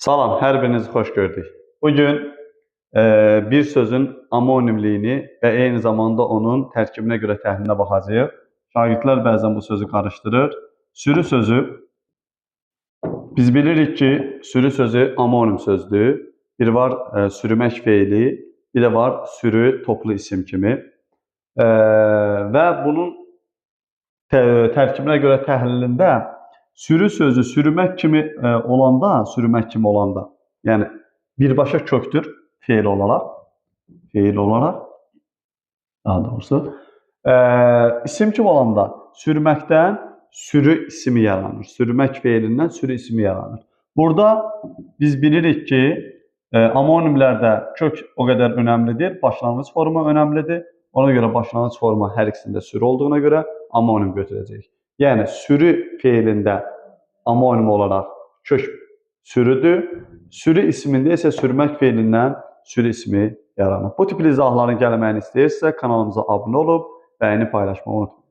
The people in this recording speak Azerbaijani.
Salam, hər birinizi xoş gördük. Bugün bir sözün amonimliyini və eyni zamanda onun tərkibinə görə təhlilinə baxacağıq. Şagirdlər bəzən bu sözü qarışdırır. Sürü sözü, biz bilirik ki, sürü sözü amonim sözdür. Bir var sürmək feili, bir də var sürü toplu isim kimi. Və bunun tərkibinə görə təhlilində sürü sözü sürmək kimi olanda, sürmək kimi olanda, yəni birbaşa kökdür feil olaraq, daha doğrusu, isim kimi olanda sürməkdən sürü ismi yaranır. Sürmək feilindən sürü ismi yaranır. Burada biz bilirik ki, amonimlərdə kök o qədər önəmlidir, başlanğıc forma önəmlidir. Ona görə başlanğıc forma hər ikisində sürü olduğuna görə amonim götürəcəyik. Yəni sürü feilində amonim olaraq kök sürüdür. Sürü ismində isə sürmək feilindən sürü ismi yaranır. Bu tipli izahların gəlməyini istəyirsə kanalımıza abunə olub, bəyəni paylaşmağı unutmayın.